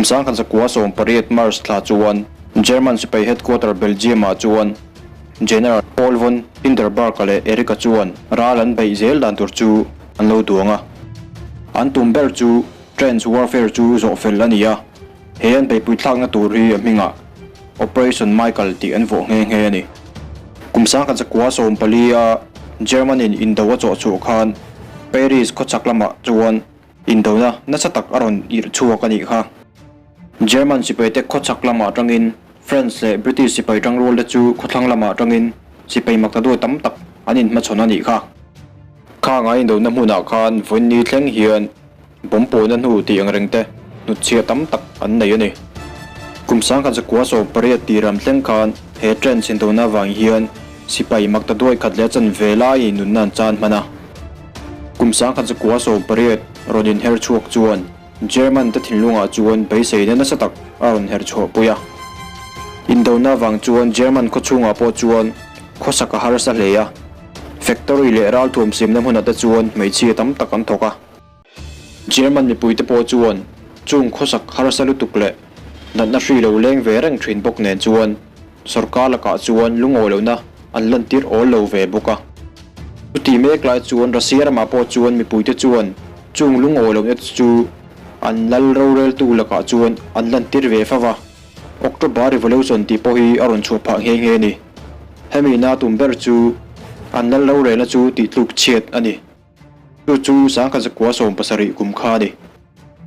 1918 March thla chuan German sipai headquarter Belgium-ah chuan General Paul von Hindenburg-a leh Erich-a chuan ral an beih zel dan tur chu an lo duang a. An tum ber chu trench warfare chu zawh fel a ni a, he an beihpui thlakna tur hi a hmingah Operation Michael tih an vuah nghe nghe a ni. Kum 1914 a German-in indo a chawh chhuah khan Paris khawchhak lamah chuan Indona nasa tak a rawn irh chhuak a nih kha. German sipaite khawchhak lamah atangin France leh British sipai tangrualte chu khawthlang lamah atangin sipai maktaduai tam tak an inhmachhawn a nih kha. Khang a indona hmunah khan vawiin thleng hian bomb pawhna hnu tih ang rengte hnutchhiah tam tak an nei a ni. Kum 1918 tih ram thleng khan he trench indona avang hian sipai maktaduai khat leh a chanve laiin nunna an chan hman a. Kum 1918 rawn inher chhuak chuan German te thinlungah chuan beiseina nasa tak a rawn her chhuahpui a. Indona avang chuan German khawchhungah pawh chuan khawsak a harsa hle a, factory leh ralthuam siamna hmunah te chuan hmeichhia tam tak an thawk a. German mipuite pawh chuan chung khawsak harsa lutuk leh natna hri lo leng ve reng thin bawk nen chuan sorkar lakah chuan lungawi lohna an lantir awl lo ve bawk a. Chuti mek lai chuan Russia ramah pawh chuan mipuite chuan chung lungawi lohna te chu an lal roreltu lakah chuan an lantir ve fo va. October Revolution tih pawh hi a rawn chhuah phah nghe nghe a ni. Hemi na tum ber chu an lal rorelna chu tihtluk chhiat a ni. Chu chu 1917 kum kha a ni.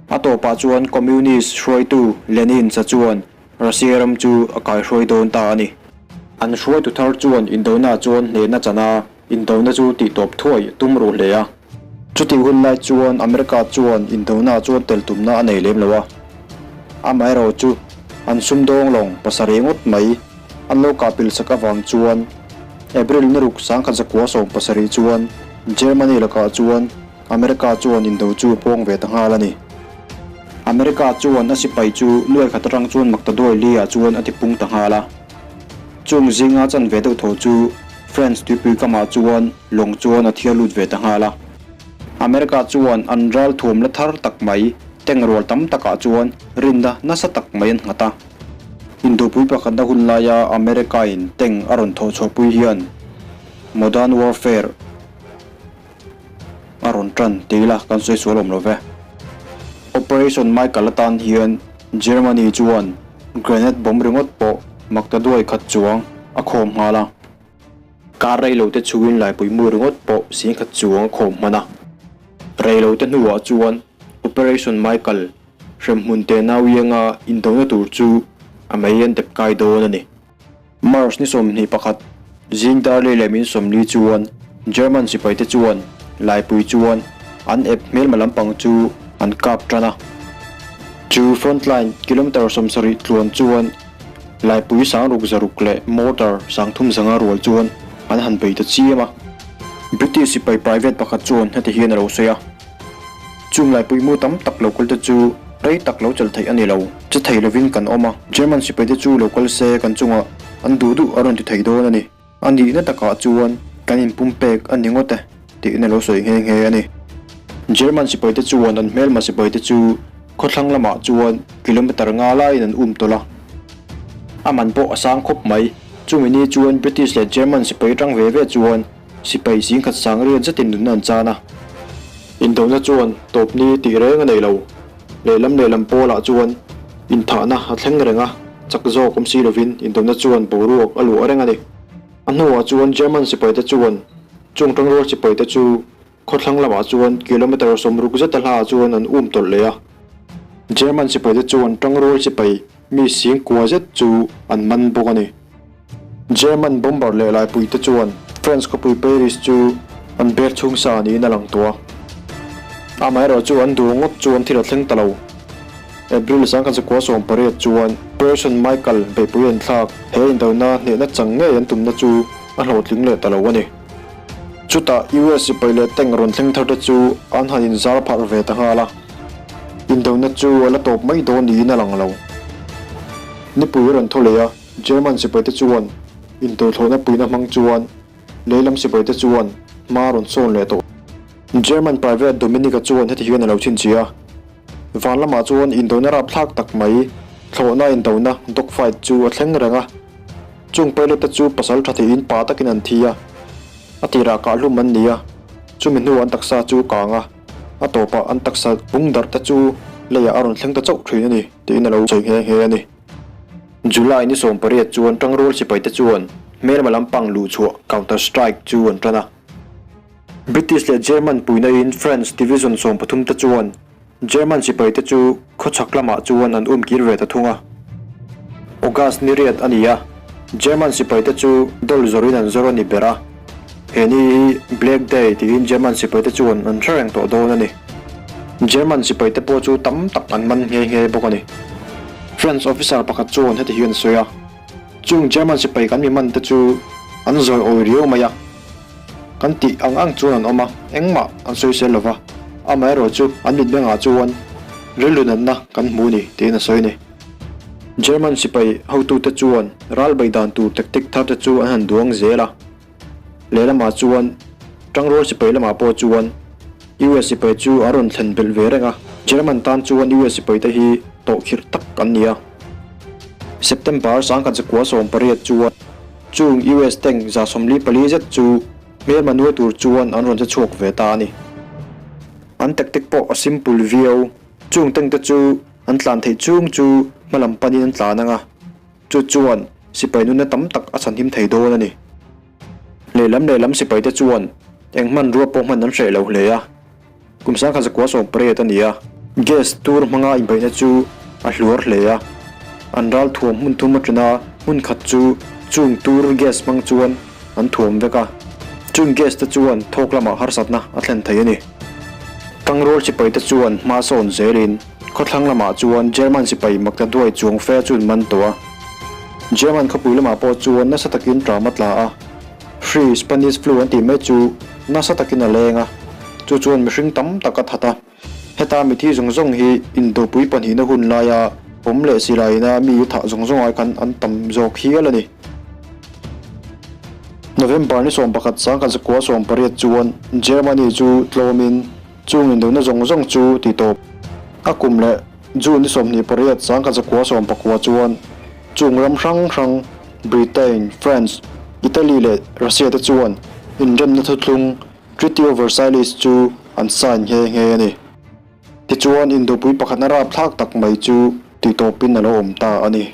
A tawpah chuan Communist hruaitu Lenin cha chuan Russia ram chu a kaihruai dawn ta a ni. An hruaitu thar chuan indona chuan hnehna chan a, indona chu tihtawp thuai a tum ruh hle a. Chutih hun lai chuan America chuan indona chuan tel tumna a nei lem lo a. Amaherawhchu an sumdawng lawng pasarih ngawt mai an lo kahpil sak avang chuan April ni ruk 1917 chuan Germany lakah chuan America chuan indo chu a pawng ve ta nghal a ni. America chuan a sipai chu nuai khat atang chuan maktaduai li ah chuan a tipung ta nghal a. Chung zinga chan ve deuh tho chu France tuipui kamah chuan lawng chuan a thiar lut ve ta nghal a. America chuan an ral thuam la thar tak mai tank rual tam takah chuan rinna nasa tak mai an nghat a. Indopui pakhatna hun laia America in tank a rawn thawh chhuahpui hian Modern Warfare a rawn tan ti ila kan sawi sual awm lo ve. Operation Michael atan hian Germany chuan grenade bomb ringawt pawh maktaduai khat chuang a khawm nghal a. Kar reilo te chhuin laipui mu ringawt pawh singkhat chuang a khawm hman a. Reilo te hnuah chuan Operation Michael hremhmun te nauianga indona tur chu a mei an dep kai dawn a ni. March ni 21, zing dar lei leh min 40 chuan German sipaite chuan laipui chuan an ep hmelma lampang chu an kap tan a. Chu frontline kilometre 70 tluan chuan laipui 600 leh mortar 300 rual chuan an han bei ta chiam a. British sipai private pakhat chuan heti hian a lo sawi a. Chung laipui mu tam tak lo kalte chu rei tak lo chelh theih a ni lo. Che thei lovin kan awm a, German sipaite chu lo kal se kan chungah an duh duh a rawn ti thei dawn a ni. A nihna takah chuan kan inpumpek a ni ngawt e, tiin a lo sawi nghe nghe a ni. German sipaite chuan an hmelma sipaite chu khawthlang lamah chuan kilometre nga laiin an um tawlh a. A man pawh a sang khawp mai. Chumi ni chuan British leh German sipai tang ve ve chuan Sipai zingkhat sang riat zetin nunna an chan a. Indona chuan tawpni tih reng a nei lo. Lehlam lehlam pawlah chuan inthahna a thleng reng a, chak zawk awm si lovin indona chuan boruak a luah reng a ni. A hnuah chuan German sipaite chuan chung tangrual sipaite chu khawthlang lamah chuan kilometre 60 zeta hlaah chuan an um tawlh leh a. German sipaite chuan tangrual sipai mi singkua zet chu an man bawk a ni. German bomber leh laipuite chuan France khawpui Paris chu an bek chhung sa niin a lang tawh a. Amaherawh chu an duh ngawt chuan thil a thleng ta lo. April 1918 chuan Operation Michael beihpui an thlak he indona hnehna chang ngei an tumna chu a hlawhtling leh ta lo a ni. Chutah US sipai leh tank rawn thleng thar te chu an han inzar pharh ve ta nghal a. Indona chu a la tawp mai dawn niin a lang lo. Nipui rawn thaw leh a. German sipaite chuan intawthlawhna puina hmang chuan lehlam sipaite chuan hma rawn sawn leh tawh. German Private Dominica chuan heti hian a lo chhinchhiah a. Van lamah chuan indona rapthlak tak mai, thlawhna indona, dog fight, chu a thleng reng a. Chung pilot te chu pasal tha theihin pa takin an thi a, a tirah kahhlum an ni a, chumi hnuah an taksa chu kang a, a tawpah an taksa bung darh te chu leiah a rawn thleng ta chauh thin a ni tiin a lo sawi nghe nghe a ni. July ni 18 chuan Tangrual sipaite chuan hmelma lampang luhchhuah counter strike chu an tan a. British leh German puinain France Division 13 te chuan German sipaite chu khawchhak lamah chuan an um kir ve ta thung a. August ni riat a ni a, German sipaite chu dawl zawrin an zawr a ni ber a. He ni hi Black Day tiin German sipaite chuan an hre reng tawh dawn a ni. German sipaite pawh chu tam tak an man nghe nghe bawk a ni. French officer pakhat chuan heti hian a sawi a, Chung German sipai kan mi man te chu an zawi awi riau mai a. Kan tih ang ang chuan an awm a, engmah an sawi sel lova, amaherawh chu an mitmengah chuan rilru natna kan hmu ni tiin a sawi a ni. German sipai hotute chuan ral beih dan tur tactic thar te chu an han duang zel a, lehlamah chuan tangrual sipai lamah pawh chuan US sipai chu an rawn thlen belh ve reng a, German tan chuan US sipai te hi tawhkhirh tak an ni a. September 1918 chuan Chung US tank 44 zet chu hmelma nuai tur chuan an rawn che chhuak ve ta a ni. An tactic pawh a simple viau. Chung tank te chu an tlan theih chung chu hmalam panin an tlan ang a, chu chuan sipai nunna tam tak a chhanhim thei dawn a ni. Lehlam lehlam sipai te chuan eng hmanrua pawh hman an hreh lo hle a. Kum 1918 a ni a. Gas tur hmanga inbeihna chu a hluar hle a. An ral thuam hmun thum atana hmun khat chu chung tur gas hmang chuan an thuam vek a. Chung gas te chuan thawk lamah harsatna a thlen thei a ni. Tangrual sipai te chuan hma sawn zelin khawthlang lamah chuan German sipai makta duai chuang fe chu an man tawh a. German khawpui lamah pawh chuan nasa takin ṭam a tla a. Hri, Spanish flu an tih mai chu nasa takin a leng a, chu chuan mihring tam tak a that a. Heta mithi zawng zawng hi indopui pahnihna hun laia awm leh silaiina mi thah zawng zawng ai khan an tam zawk hial a ni. November ni 11 1918 chuan Germany chu tlawmin chung indona zawng zawng chu ti tawp. A kum leh June ni 28 1919 chuan chung ram hrang hrang Britain, France, Italy leh Russia te chuan inremna thuthlung Treaty of Versailles chu an sign nghe nghe a ni. Tichuan, indopui pakhatna rapthlak tak mai chu tihtawpin a lo awm ta a ni.